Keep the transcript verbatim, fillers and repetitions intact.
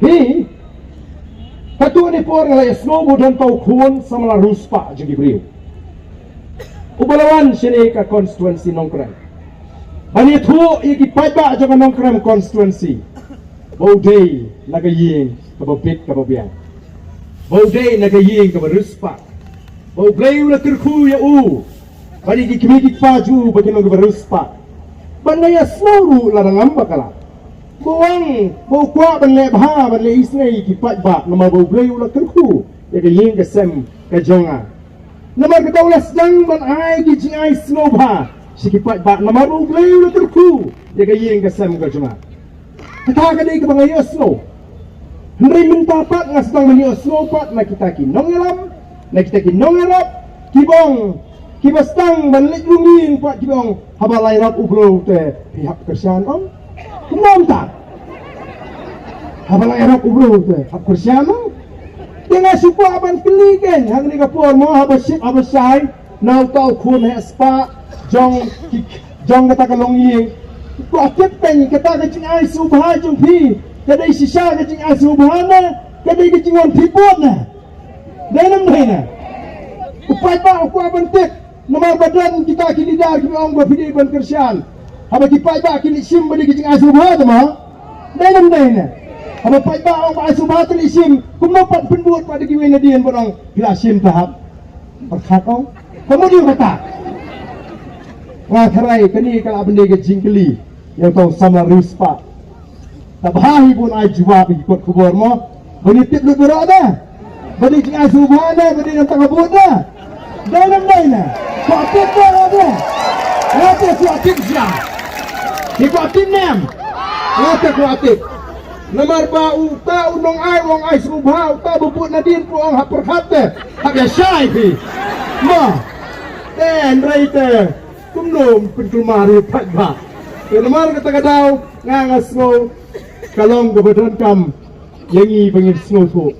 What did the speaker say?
Hi, katto katne por nga la ïohsngew ba don uta u khun samla riewspah jong ki briew uba la wan shane ka constituency Nongkrem ban ïathuh ïa ki paidbah jong ka Nongkrem constituency ba u dei na ka ïing kaba bit kaba biang, ba u dei na ka ïing kaba riewspah, ba U Blei u la kyrkhu ïa u, ba ïa ki kmie ki kpa jong u ba kin long kiba riewspah. Ba nga ïohsngew ruh lada ngam bakla ba u ong ba u kwah ban leh bha, ban leh isynei ïa ki paidbah, namar ba U Blei u la kyrkhu ïa ka ïing ka sem ka jong nga. Namar kata u la sdang ban ai ki jingai sngewbha sha ki paidbah, namar ba U Blei u la kyrkhu ïa ka ïing ka sem ka jong nga. Kata ka dei kaba nga ïohsngew. Hynrei mynta pat nga sdang ban ïohsngew pat na kita ki nongïalam, na kita ki nongïarap, kiba ong, kiba sdang ban leit rung ïing pat kiba ong, haba la ïarap u briew te phi hap kyrshan, ong. Kumno mynta? Haba la ïarap u briew te hap kyrshan, ong. Te nga shu kwah ban kylli kein hangne ka por mo, haba shit haba shai na uta u khun heh spah jong ki, jong kata ka longïing. Kwah tip kein, kata ka jingai sngewbha jong phi ka dei shisha ka jingai sngewbha ne ka dei ka jingwan phi bud ne? Dei ne ym dei ne? U paidbah u kwah ban tip. Namar ba don kita ki leader kiba ong ba phi dei ban kyrshan. Haba ki paidbah ki leit shim ba dei ka jingai sngewbha te mo? Dei ne ym dei ne? Haba paidbah ong ba ai sngewbha te leit shim, kumno pat pynbud pat da kiwei nadien ban ong phi la shim te hap pyrkhat, ong? Ka mut ïa kata. Nga tharai kane ka lah ban dei ka jingkylli ïa uta u samla riewspah. Te bha hi ban ai jubab ïa ki kot khubor mo. Ban ïa tip lut baroh da. Ba dei jingai sngewbha ne, ba dei na ka bud da. Dei ne ym dei ne? Kwah tip da, da. Nga te kwah tip sha. Ki kwah tip ne em? Nga te kwah tip. Namar ba uta u nongai u ong ai sngewbha, uta ba bud nadien u ong hap pyrkhat te hap ïa shai phi. Mo. Te hynrei te kumno pynkulmar ïa u paidbah. Te namar kata ka daw nga, nga sngew ka long kaba donkam ïa ngi ba ngin sngewthuh.